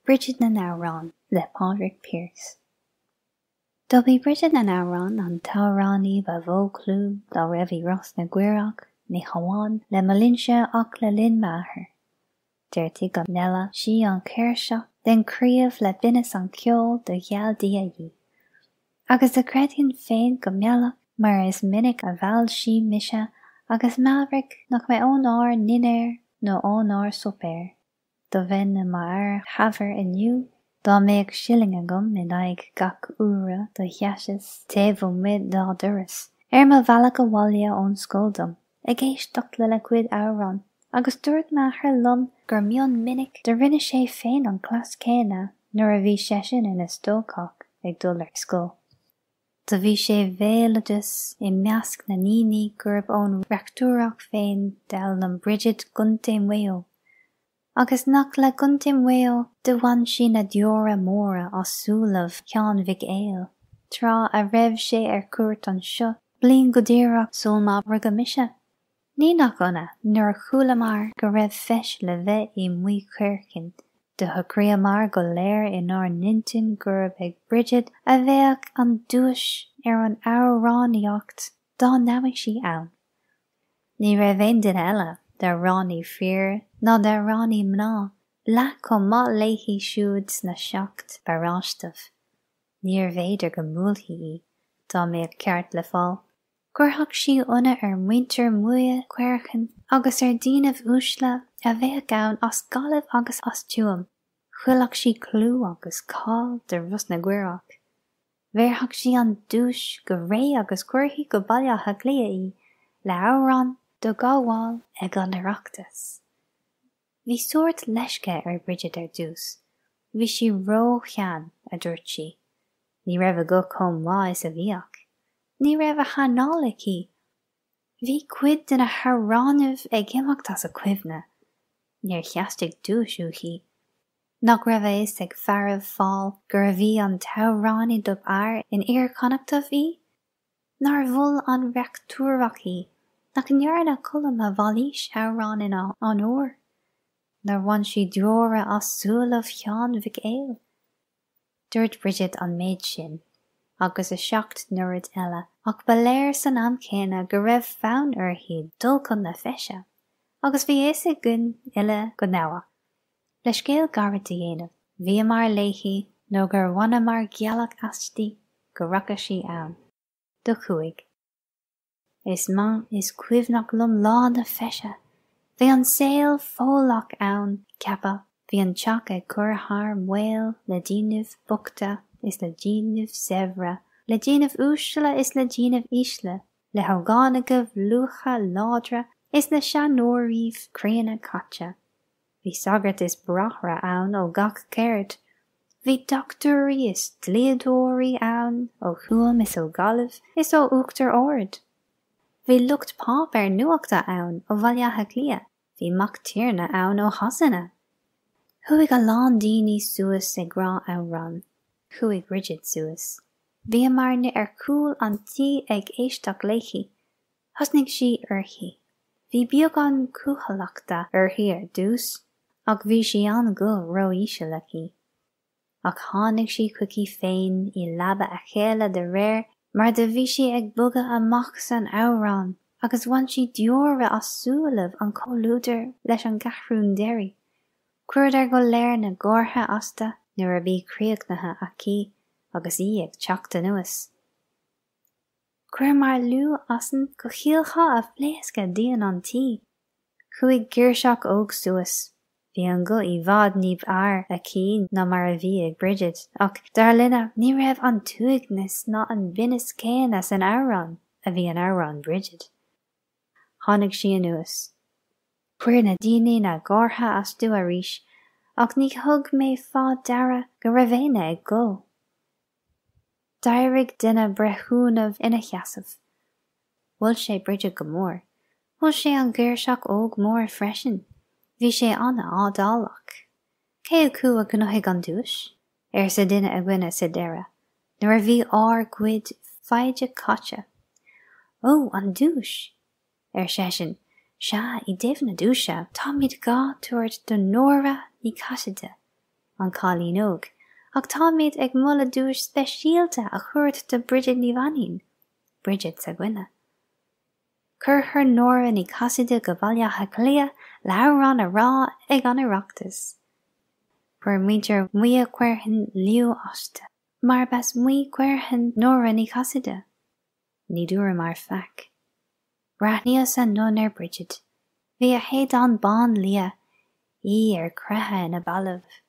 Bridget na nAmhrán le Pádraig Pearse. Dob í Bridget na nAmhrán an t-amhránaí ba mhó clú dá raibh i Ros na gCaorach, ní hamháin le mo linnse ach le linn m'athar. Deirtí go meileadh sí an chéirseach den chraoibh le binneas an cheoil do gheall Dia dhi. Agus do chreidfinn féin go meallfadh mar is minic a mheall sí mise agus meabhraigh nach mé ónár ndinnéar nó ónár suipéar. Do bheinn i m'fhear shaibhir inniu dá mbeadh siling agam in aghaidh gach uaire do sheasas taobh amuigh dá doras, ar mo bhealach abhaile ón scoil dom, ag éisteacht lena cuid amhrán, agus dúirt m'athair liom gur mion minic do rinne sé féin an cleas céanna nuair a bhí seisean ina stócach ag dul ar scoil. Do bhí sé bhéaloideas i measc na ndaoine gurb ón reachtúireach féin d'fhoghlaim Bridget Contae Mhaigh Eo, agus nach le Contae Mhaigh Eo do bhain sí na deora móra as súilibh Sheáin Mhic Éil, tráth a raibh sé ar cuairt anseo, bliain go díreach sul má rugadh mise. Ní nach ionadh, nuair a chualamar go raibh feis le bheith i Maigh Chaorthainn, do shocraíomar go léir inár n-intinn gurb ag Bridget a bheadh an duais ar an amhránaíocht dá mbeadh sí ann. Ní raibh aon duine eile, d'amhránaí fir ná d'amhránaí mná, leath chomh maith léi siúd sna seacht bparáistibh. Níorbh fhéidir go mbuailfí í, dá mbeadh ceart le fáil. Chuirfeadh sí ionadh ar mhuintir Mhaigh Chaorthainn agus ar dhaoinibh uaisle a bheadh ann as Gaillimh agus as Tuaim. Thuillfeadh sí clú agus cáil do Ros na gCaorach. Bhéarfadh sí an duais go réidh agus chuirfí go Baile Átha Cliath í le hamhrán do ghabháil ag an Oireachtas. Bhí sórt leisce ar Bridget ar dtús. Bhí sí ró-shean, a dúirt sí. Ní raibh a guth chomh maith is a bhíodh. Ní raibh a hanáil aici. Bhí cuid de na hamhránaibh ag imeacht as a cuimhne. Níor theastaigh duais uaithi. Nach raibh a fhios ag fearaibh Fáil gurbh í an t-amhránaí dob fhearr in Iar-Chonnachtaibh í? Nár mhol an reachtúireach í? Nach ndearna Colm a Bhailís amhrán ina honóir? Nár bhain sí deora as súilibh Sheáin Mhic Éil? Dúirt Bridget an méid sin, agus a sheacht n-oiread eile, ach ba léir san am céanna go raibh fonn uirthi dul chun na feise, agus bhí a fhios againn uile go ngabhadh. Le scéal gairid do dhéanamh, bhíomar léi nó gur bhaineamar gealach aisti go rachadh sí ann. Do chuaigh. Is maith is cuimhneach liom lá na feise. Bhí an saol foghlach ann, ceapadh. Bhí an teach ag cur thar maoil le daoinibh bochta is le daoinibh saibhre, le daoinibh uaisle is le daoinibh ísle, le hógánachaibh luacha láidre is le seanóiríbh críonna caite. Bhí sagairt is bráithre ann ó gach ceird. Bhí dochtúirí is dlíodóirí ann ó Thuaim is ó Ghaillimh is ó Uachtar Ard. Bhí lucht páipéar nuachta ann ó Bhaile Átha Cliath, bhí Mac Tiarna ann ó Shasana. Chuaigh a lán daoine suas ag rá amhrán. Chuaigh Bridget suas. Bhíomarna ar chúl an tí ag éisteacht léi. Thosnaigh sí uirthi. Bhí beagán cúthaileachta uirthi ar dtús, ach bhí sí an-ghuth ró-íseal aici. Ach tháinig sí chuici féin i leaba a chéile de réir mar do bhí sí ag bogadh amach san amhrán agus bhain sí deora as súilibh an chomhluadair leis an gceathrún deiridh. Chuireadar go léir na gártha aisti nuair a bhí críochnaithe aici agus í ag teacht anuas. Chuireamar liú asainn go shílfeá a phléascadh díon an tí. Chuaigh girseach óg suas. Bhí an guth i bhfad níb fhearr aici ná mar a bhí ag Bridget, ach dar linne ní raibh an t-uaigneas ná an binneas céanna san amhrán a bhí in amhrán Bridget. Tháinig sí anuas. Chuir na daoine na gártha astu arís, ach ní thug mé fá deara go raibh éinne ag gol. D'éirigh duine breithiúnaibh ina sheasamh. Mhol sé Bridget go mór. Mhol sé an ghirseach óg mór freisin. Bhí sé an-ádálach. Cé acu a ghnóthaigh an duais? arsa duine againne sa deireadh, nuair a bhí ár gcuid foighde caite. Ó, an duais! ar seisean. Sea, i dtaobh na duaise, táimid dhá tabhairt do Nóra Ní Chasaide. An Cailín Óg, ach táimid ag moladh duais speisialta a thabhairt do Bridget Ní Mhainín, Bridget s'againne. Cuirfear Nóra Ní Chasaide go Baile Átha Cliath le hamhrán a rá ag an Oireachtas. Fuair muintir Mhaigh Cuarthainn liú aisti, mar b'as Maigh Cuarthainn Nóra Ní Chasaide. Ní dúramar faic. Bhreathnaíos anonn ar Bridget. Bhí a héadán bán liath, í ar croitheadh ina balbh.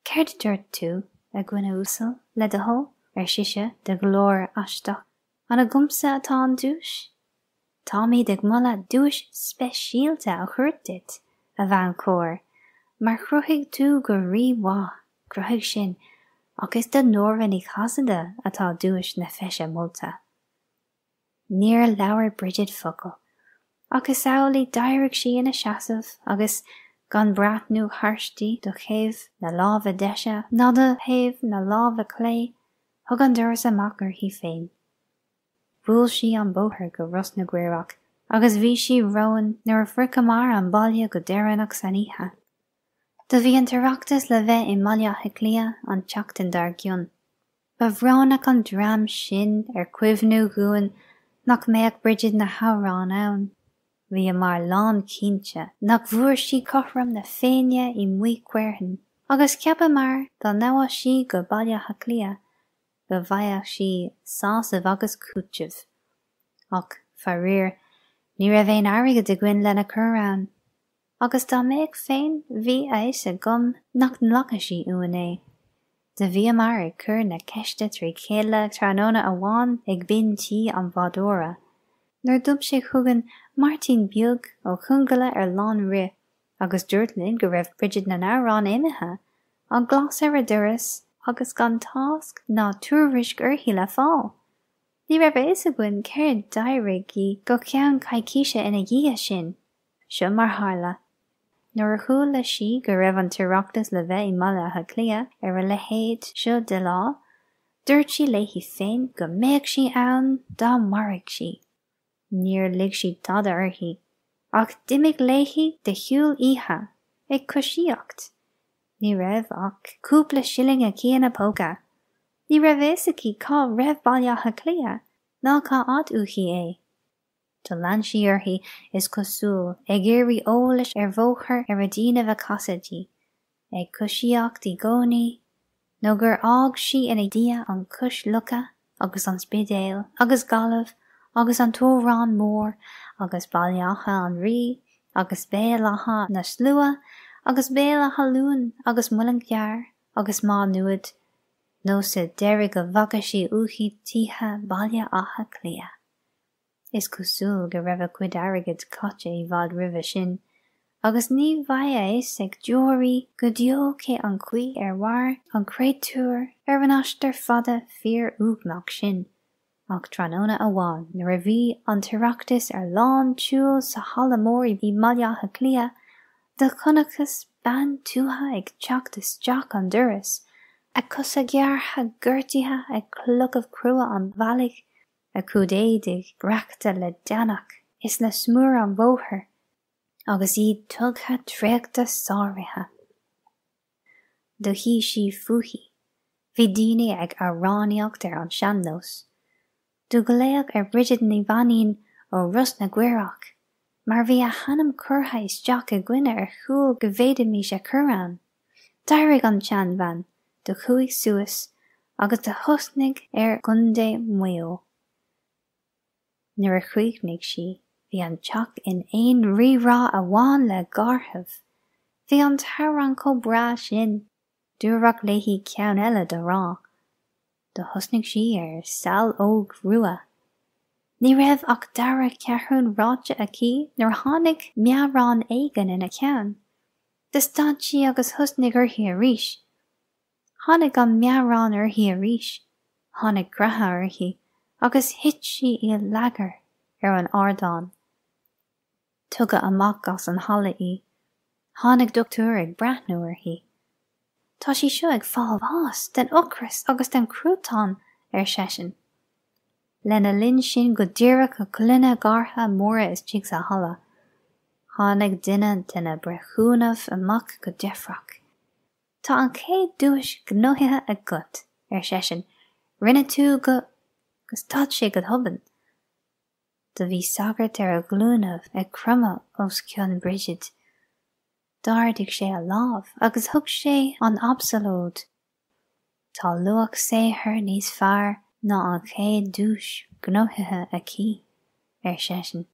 Céard a dúirt tú, a dhuine uasail, le do thoil? ar sise de ghlór aisteach. An agamsa atá an duais? Táimid ag moladh duais speisialta a thabhairt duit, a bhean chóir, mar chruthaigh tú go rí-mhaith, chruthaigh sin, ach is do Nóra Ní Chasaide atá duais na feise molta. Níor labhair Bridget focal, ach is amhlaidh d'éirigh sí ina seasamh agus, gan breathnú thairsti do thaobh na láimhe deise ná do thaobh na láimhe clé, thug an doras amach uirthi féin. Bhuail sí an bóthar go Ros na gCaorach agus bhí sí romhainn nuair a shroicheamar an baile go deireanach san oíche. Do bhí an tOireachtas le bheith i mBaile Átha Cliath an tseachtain dár gcionn. Ba bhrónach an dream sinn ar chuimhniú dhúinn nach mbeadh Bridget na hAmhrán ann. Bhíomar lánchinnte nach bhfuair sí cothrom na Féinne i Maigh Cuarthainn agus cheapamar dá ngabhadh sí go Baile Átha Cliath go bhfaigheadh sí sásamh agus cúiteamh. Ach, faraor, ní raibh aon airgead againn lena chur ann. Agus dá mbeadh féin, bhí a fhios agam nach nglacfadh sí uainn é. Do bhíomar ag cur na ceiste trí chéile tráthnóna amháin ag binn tí an bhádóra, nuair d'iompaigh sé chugainn Máirtín Beag ó Chonghaiile ar lánrith agus dúirt linn go raibh Bridget na nAmhrán imithe, an glas ar a doras agus gan tásc ná tuairisc uirthi le fáil. Ní raibh a fhios againn cér d'éirigh dhi go ceann coicíse ina dhiaidh sin. Seo mar tharla. Nuair a chuala sí go raibh an tOireachtas le bheith i mBaile Átha Cliath ar a leithéid seo de lá, dúirt sí léi féin go mbeadh sí ann dá mairfeadh sí. Níor lig sí tada uirthi, ach d'imigh léi de shiúl oíche, ag coisíocht. Ní raibh ach cúpla silling aici ina póca. Ní raibh a fhios aici cá raibh Baile Átha Cliath, ná cá fhad uaithi é. Do lean sí uirthi, is cosúil, ag iarraidh eolais ar bhóthar ar a déanamh a casadh di. ag coisíocht i gcónaí, nó gur fhág sí ina diaidh an Chois Locha agus an Spidéal agus Gaillimh agus an tÓrán Mór agus Baile Átha an Rí agus Béal Átha na Slua agus Béal Átha Luain agus Muileann gCearr agus Má Nuad, nó sa deireadh go bhfaca sí uaithi tithe Bhaile Átha Cliath. Is cosúil go raibh a cuid airgid caite i bhfad roimhe sin, agus ní bheidh a fhios ag deoraí go deo cé an chaoi ar mhair an créatúr ar an aistear fada fíor-uaigneach sin. Ach tráthnóna amháin nuair a bhí an tOireachtas ar lán tsiúil sa halla mór i mBaile Átha Cliath, do chonacthas bean tuaithe ag teacht isteach an doras, a cosa gearrtha gortaithe ag clochaibh crua an bhealaigh, a cuid éadaigh breactha le deannach is le smior an bhóthair, agus í tugtha traochta sáraithe. Do shuigh sí fúithi. Bhí daoine ag amhránaíocht ar an sean-nós. Do glaodh ar Bridget Ní Mhainín ó Ros na gCaorach, mar bhí a hainm curtha isteach againne ar chúl go bhféadfaimis a chur ann. D'éirigh an tseanbhean, do chuaigh suas agus do thosnaigh ar Chontae Mhaigh Eo. Nuair a chríochnaigh sí bhí an teach in aon rírá amháin le gárthaibh. Bhí an t-amhrán chomh breá sin. Dúradh léi ceann eile do rá. Do thosnaigh sí ar Seal Óg Rua. Ní raibh ach dara ceathrún ráite aici nuair a tháinig meadhrán éigin ina ceann. Do stad sí agus thosnaigh uirthi arís. Tháinig an meadhrán uirthi arís, tháinig creathadh uirthi agus thit sí i lagar ar an ardán. Tugadh amach as an halla í. Tháinig dochtúir ag breathnú uirthi. Tá sí seo ag fáil bháis den ocras agus den chruatan, ar seisean. Lena linn sin go díreach a cluineadh gártha móra istigh sa halla. Tháinig duine de na breithiúnaibh amach go deifreach. Tá an chéad duais gnóthaithe agat, ar seisean, rinne tú go. Agus stad sé go tobann. Do bhí sagart ar a ghlúinibh ag cromadh os cionn Brighid. D'ardaigh sé a lámh agus thug sé an absalóid. Tá luach saothair níos fearr ná an chéad duais gnóthaithe aici, ar seisean.